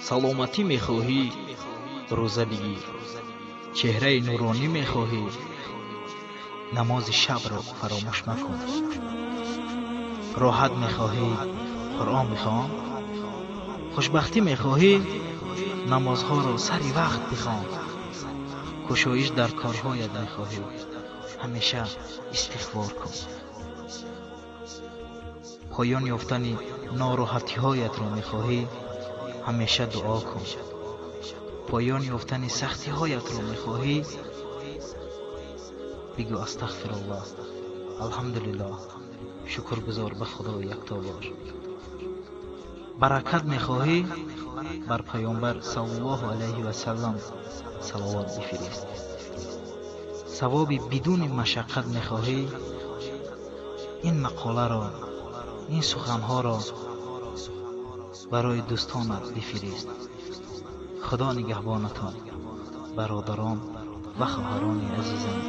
Саломатӣ мехоҳӣ, рӯза бигир. Чеҳраи нуронӣ мехоҳӣ, намози шабро фаромӯш макун. Роҳат мехоҳӣ, Қуръон бихон. Хушбахтӣ мехоҳӣ, намозҳоро сари вақт бихон. Кушоиш дар корҳоят мехоҳӣ, ҳамеша истиғфор кун. Поён ёфтани нороҳатиҳоятро мехоҳӣ, ҳамеша дуо кун. Поён ёфтани сахтиҳоятро мехоҳӣ, бигӯ: астағфируллоҳ, алҳамдулиллоҳ, шукргузор ба Худои яктобор. Баракат мехоҳӣ, бар Паёмбар саллаллоҳу алайҳи васаллам салавот бифирист. Савоби бидуни машаққат мехоҳӣ, ин мақоларо, ин суханҳоро барои дӯстонат бифирист. Худо нигаҳбонатон, бародарон ва хоҳарони азизам.